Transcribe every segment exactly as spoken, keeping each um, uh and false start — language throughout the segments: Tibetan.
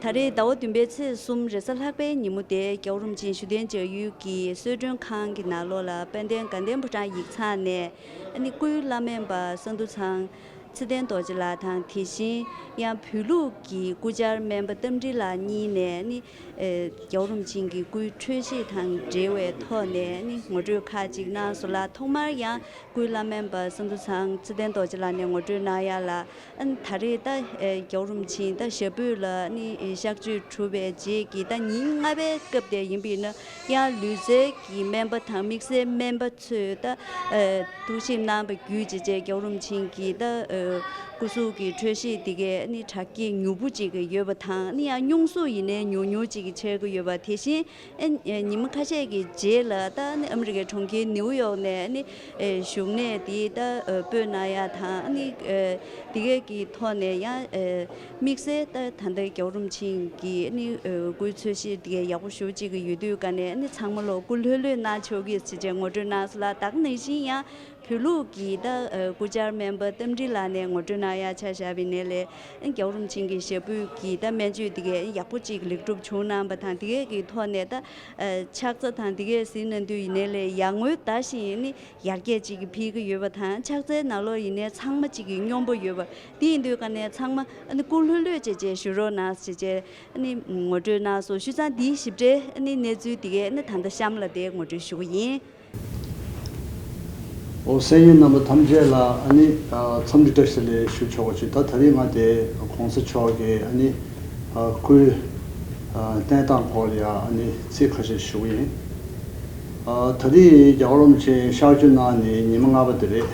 ད་རེས་ཟླ་བ་བདུན་པའི་ཚེས་གསུམ་རེས་གཟའ་ལྷག་པའི་ཉིན་མོ་དེ། རྒྱལ་བ་རིན་པོ་ཆེ་བཞུགས་གདན་འཇགས་ཡུལ་གྱི་གསོལ་མགྲོན་ཁང་གི་ནང་ལོགས་ལ། དཔལ་ལྡན་དགའ་ལྡན་ཕོ་བྲང་ཡིག་ཚང་ནས་ཨ་ནི་སྐུའི་བླ་སྨན་པ་ས་འདུ་ཚང་ཚེ་བརྟན་རྡོ་རྗེ་ལགས་དང་། དེ་བཞིན་ཡང་བོད་ལུགས་ཀྱི་སྐུ་བཅར་སྨན་པ་རྟ་མགྲིན་ལགས་གཉིས་ནས་ཨ་ནི་ཨེ་རྒྱལ་བ་རིན་པོ་ཆེ་གི་སྐུའི་འཕྲོད་བཞེས་དང་འབྲེལ་བའི་ཐོག་ནས་ཨ་ནི་ངོ་སྤྲོད་ཁག་ཅིག་གནང་སོང་ལ། ཐོག་མར་ཡང་སྐུའི་བླ་སྨན་པ་ས་འདུ་ཚང་ཚེ་བརྟན་རྡོ་རྗེ་ལགས་ནས་ངོ་སྤྲོད་གནང་ཡ་ལ། ཨ་ནི་ད་རེས་ད་ཨེ་རྒྱལ་བ་རིན་པོ་ཆེ་ད་ཞབས་པུས་ལ་ཨ་ནི་གཤགས་བཅོས་གྲུབ་པའི་རྗེས་ཀྱི་ད་ཉིན་ལྔ་པའི་སྐབས་དེ་ཡིན་པས་ན། ཡང་ལུས་རྩལ་གྱི་སྨན་པ་དང་དམིགས་བསལ་སྨན་པ་ཚོས་ད་ཨེ་ཐུགས་ཞིབ་གནང་བ་བརྒྱུད་བྱས་བྱས། རྒྱལ་བ་རིན་པོ་ཆེ་གི་ད་ཨེ་སྐུ་གཟུགས་ཀྱི་འཕྲོད་བཞེས་དེ་གས་ཨ་ནི་དྲག་སྐྱེད་མྱུར་པོ་ཅིག་ཡོད་པ་དང་། ཨ་ནི་ཡང་སྙུང་གཟུགས་ཡིན་ནའི་མྱུར་མྱུར་ཅིག་འཆར་གྱི་ཡོད་པ། དེ་བཞིན་ཨ་ཉི་མ་ཁ་ཤས་ཀྱི་རྗེས་ལ་ད་ཨ་ནི་ཨ་མི་རི་ཀའི་གྲོང་ཁྱེར་ནིའུ་ཡོག་ནས་ཨ་ནི་ཨེ་བཞུགས་གནས་དེ་ད་ཨེ་སྤོས་གནང་ཡ་དང་། ཨ་ནི་ཨེ་དེ་གས་ཀྱི་ཐོག་ནས་ཡང་ཨེ་དམིགས་བསལ་ད་ད་ལྟ་རྒྱལ་བ་རིན་པོ་ཆེ་གི་ཨ་ནི་ཨེ་སྐུའི་འཚོ་བཞེས་དེ་གས་ཡག་པོ་ཞེ་པོ་ཅིག་ཡོད་དུས་ཀ་ནས། ཨ་ནི་ཚང་མ་ལོ་སྐུ་ལྷོད་ལྷོད་གནང་ཆོག་གི་ཟེར་བྱས་ངོ་སྤྲོད་གནང་སོང་ལ། ད་ག་ནང་བཞིན་ཡང་བོད་ལུགས་ཀྱི་ད་ཨེ་སྐུ་བཅར་སྨན་པ་རྟ་མགྲིན་ལགས་ནས་ངོ་སྤྲོད་གནང་ཡ་ཆ་བཞག་པ་ཡིན་ནའི་ལས། ཨ་རྒྱལ་བ་རིན་པོ་ཆེ་གི་ཞབས་པུས་ཀྱི་ད་སྨན་བཅོས་དེ་གས་ཡག་པོ་ཅིག་ལེགས་གྲུབ་བྱུང་གནང་བ་དང་། དེ་གས་ཀྱི་ཐོག་ནས་ད་ཨ་ཕྱག་འཚལ་དང་དེ་གས་གཟིགས་གནང་དུས་ཡིན་ནའི་ལས། ཡར་ངོའི་ཟླ་བཞིན་ནི་ཡར་རྒྱས་ཅིག་གི་ཕེབས་ཀྱི་ཡོད་པ་དང་། ཕྱག་འཚལ་ནང་ལོགས་ཡིན་ནའི་ཚང་མ་ཅིག་གི་སྙོམས་པོ་ཡོད་པ། དེ་ཡིན་དུས་ཀ་ནས་ཚང་མ་ཨ་ནི་སྐུ་ལྷོད་ལྷོད་བྱས་བྱས་བཞུགས་རོགས་གནང་ཟེར་བྱས་ཨ་ནི་ངོ་སྤྲོད་གནང་སོང་། བྱས་ཙང་འདིའི་ཞིབ་ཕྲའི་ཨ་ནི་གནས་ཚུལ་དེ་གས་ཨ་ནི་ད་ལྟ་གཤམ་ལ་དེ་ངོ་སྤྲོད་ཞུ་གི་ཡིན། ཨོ་གསན་མཁན་རྣམ་པ་ཐམས་ཅད་ལ་ཨ་ནི་ཨ་འཚམས་འདྲི་བཀྲ་ཤིས་བདེ་ལེགས་ཞུ་ཆོག་པ་ཅིག་ད་ད་རེས་ང་དེ་གོང་ས་མཆོག་གི་ཨ་ནི་ཨ་སྐུའི་ཨ་གནས་སྟངས་སྐོར་ལ་ཡ་ཨ་ནི་ཚིག་ཁ་ཤས་ཞུ་གི་ཡིན། ཨ་ད་རེས་རྒྱལ་བ་རིན་པོ་ཆེ་གཤགས་བཅོས་གནང་ནས་ཉི་མ་ལྔ་པ་དེ་རེད།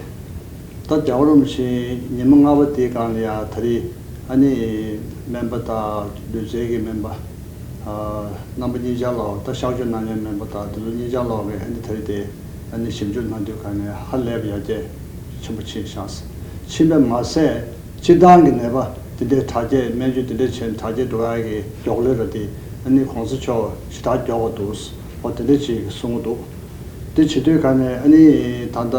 ད་རྒྱལ་བ་རིན་པོ་ཆེ་ཉི་མ་ལྔ་པ་དེའི་སྒང་ལ་ཡ་ད་རེས་ཨ་ནི་སྨན་པ་དང་ལུས་རྩལ་གྱི་སྨན་པ་ཨ་རྣམ་པ་གཉིས་ཆ་ལོག་ད་གཤགས་བཅོས་གནང་མཁན་སྨན་པ་དང་དེ་ཚོ་གཉིས་ཆ་ལོག་གིས་ཨ་ནི་ད་རེས་དེ་ཨ་ནི་ཞིབ་འཇུག་གནང་དུས་ག་ནས་ཧ་ལས་པའི་ཡར་རྒྱས་ཆེན་པོ་ཕྱིན་ཤག་ཕྱིན་པ་མ་ཟད། སྤྱིར་བཏང་གི་ནད་པ་དེ་འདྲའི་དྲག་སྐྱེད་སྨན་བཅོས་དེ་འདྲའི་བྱས་ནས་དྲག་སྐྱེད་འགྲོ་ཡག་གི་མགྱོགས་ལོས་ར་དེ་ཨ་ནི་གོང་ས་མཆོག་ཞེ་དྲག་མགྱོགས་པ་འདུག་འོ་དེ་འདྲ་ཅིག་གསུང་གི་འདུག་དེ་བྱེད་དུས་ག་ནས་ཨ་ནི་ད་ལྟ་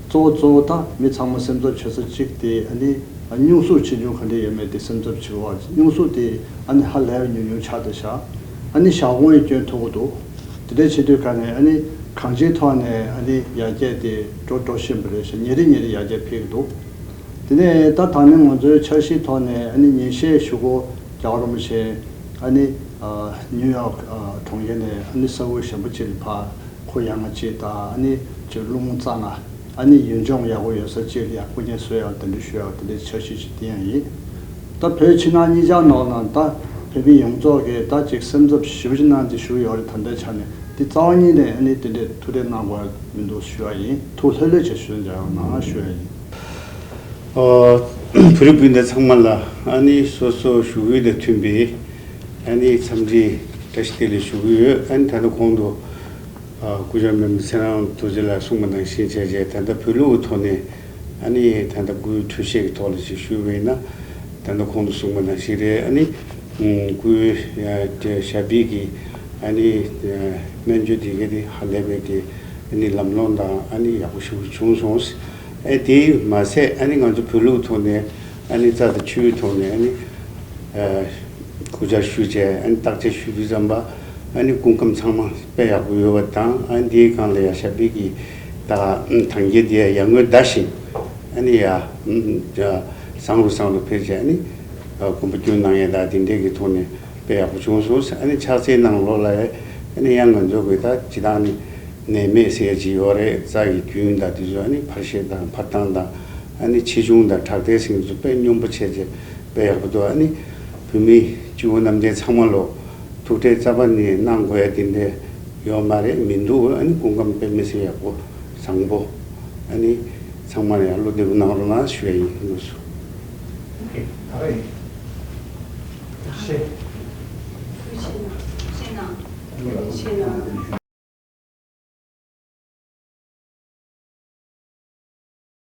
གཙོ་བོ་གཙོ་བོ་ད་མི་ཚང་མ་སེམས་འཚབ་བྱེད་ས་གཅིག་དེ་ཨ་ནི་སྙུང་གཟུགས་ཆེ་ཆུང་ག་འདྲ་ཡོད་མེད་དེ་སེམས་འཚབ་བྱེད་དགོས་པ། སྙུང་གཟུགས་དེ་ཨ་ནི་ཧ་ལས་པའི་ཉུང་ཉུང་ཆགས་བསྡད་ཤག་ཨ་ནི་ཞག་དགུང་ཡང་སྐྱོན་ཐུབ་ཀྱི་འདུག་དེ་འདྲ་བྱེད་དུས་ག་ནས་ཨ་ནི་གང་ཅིའི་ཐོག་ནས་ཨ་ནི་ཡར་རྒྱས་དེ་འགྲོ་འགྲོ་བཞིན་པ་རེད་ཤག་ཉིན་རེ་ཉིན་རེ་ཡར་རྒྱས་འཕེལ་གྱི་འདུག་དེ་ནས་ད་ད་ནི་ང་ཚོའི་འཆར་གཞིའི་ཐོག་ནས་ཨ་ནི་ཉིན་ཤས་གཞུག་གུ་རྒྱལ་བ་རིན་པོ་ཆེ་ཨ་ནི་ཨ་ནིའུ་ཡོག་ཨ་གྲོང་ཁྱེར་ནས་ཨ་ནི་ས་ཁུལ་གཞན་པ་ཅིག་ལ་ཕར་ཁོ་ཡ་ང་ཅིག་དང་ཨ་ནི་ཅིག་རླུང་རྩ་ན་ཨ་ནི་ཡུལ་ལྗོངས་ཡག་པོ་ཡོད་ས་ཅིག་ལ་ཡ་སྐུ་ཉིད་གསོལ་ཡག་གདན་འདྲེན་ཞུ་ཡག་དེ་འདྲའི་འཆར་གཞི་ཅིག་དེ་ཡང་ཡིན། ད་བོད་ཕྱི་ནང་གཉིས་ཆར་ནང་ལ་ད་བོད་མི་ཡོངས་རྫོགས་ཀྱིས་ད་ཅིག་སེམས་འཚབ་ཞེ་པོ་ཅིག་གནང་སྟེ་བཞུགས་ཡོད་རེད། ད་ལྟའི་ཆ་ནས་འདི་རྩ་བ་ཉིད་ནས་ཨ་ནི་དེ་འདྲའི་ཐུགས་ཁྲལ་གནང་དགོས་མི་འདུག་ཞུ་ཡག་ཡིན། ཐུགས་ལྷོད་ལྷོད་བྱས་ཞུ་འཇགས་ཡོང་གནང་ཞུ་ཡག་ཡིན། ཨ། བོད་རིགས་སྤུན་ཟླ་ཚང་མ་ལ་ཨ་ནི་སོ་སོ་བཞུགས་ཡུལ་དང་མཐུན་པའི་ཨ་ནི་འཚམས་འདྲི་བཀྲ་ཤིས་བདེ་ལེགས་ཞུ་གི་ཡོད། ཨ་ནི་ད་ལྟ་གོང་དུ་ཨ་སྐུ་བཅར་སྨན་པ་ཚེ་རིང་རྡོ་རྗེ་ལགས་གསུངས་པ་ནང་བཞིན་བྱས་རྗེས་ད་ལྟ་བོད་ལུགས་ཀྱི་ཐོག་ནས་ཨ་ནི་ད་ལྟ་སྐུའི་འཕྲོད་བཞེས་ཀྱི་ཐོག་ལ་ཅིག་ཞུས་པ་ཡིན་ན། ད་ལྟ་གོང་དུ་གསུངས་པ་ནང་བཞིན་རེད། ཨ་ནི་སྐུའི་ཞབས་པད་ཀྱི་ཨ་ནི་སྨན་བཅོས་དེ་ག་དེ་ཧ་ལས་པའི་གི་ཨ་ནི་ལམ་ལྷོང་དང་ཨ་ནི་ཡག་པོ་ཞེ་པོ་བྱུང་སོང་། ཨེ་དེ་མ་ཟད་ཨ་ནི་ང་ཚོ་བོད་ལུགས་ཐོག་ནས་ཨ་ནི་རྩ་དང་ཆུའི་ཐོག་ནས་ཨ་ནི་ཨ་སྐུ་བཅར་ཞུས་བྱས་ཨ་ནི་བརྟག་དཔྱད་ཞུ་དུས་ཙམ་པ་ཨ་ནི་སྐུ་ཁམས་ཚང་མ་དཔེ་ཡག་པོ་ཡོད་པ་དང་། ཨ་ནི་དེའི་སྒང་ལ་ཡ་ཞབས་པད་ཀྱི་ད་ཐང་རྒྱལ་དེ་ཡ་ཡར་ངོའི་ཟླ་བཞིན་ཨ་ནི་ཡ་བཟང་རུ་བཟང་རུ་འཕེལ་བྱས་ཨ་ནི་གོམ་པ་བསྐྱོད་གནང་ཡས་དང་དེ་འདྲས་ཀྱི་ཐོག་ནས་དཔེ་ཡག་པོ་བྱུང་སོང་། ཨ་ནི་ཕྱག་འཚལ་ནང་ལོགས་ལ་ཨ་ནི་ཡང་ང་ཚོ་གི་ད་ཇི་ལྟར་ནི་ནད་མེད་ཟེར་གྱི་ཡོད་རེད། རྩ་ཡི་རྒྱུན་དང་དེ་ཚོ་ཨ་ནི་འཕར་ཤད་དང་འཕར་སྟངས་དང་ཨ་ནི་ཆེ་ཆུང་དང་དྲག་བདེ་ཟེར་མཁན་ཚོ་དཔེ་སྙོམས་པོ་བྱས་བྱས་དཔེ་ཡག་པོ་འདུག་ཨ་ནི་བོད་མི་སྤྱི་བོ་གནམ་བསྟན་ཚང་མ་ལོ་ཐུགས་ཁྲལ་རྩ་བ་ནས་གནང་དགོས་ཡ་དེ་འདྲ་ཡོད་མ་རེད། མི་འདུག་ཨ་ནི་སྐུ་ཁམས་དཔེ་མི་སྲིད་ཡག་པོ་བཟང་པོ་ཨ་ནི་ཚང་མ་ལ་ཡང་བློ་བདེ་པོ་གནང་རོགས་གནང་ཞུ་ཡ་ཡིན། ལགས་སོ། ཨོ་ཁེ། ད་ག་ཡིན། ཤེས། ཤེས་ན། ཤེས་ན། ཤེས་ན།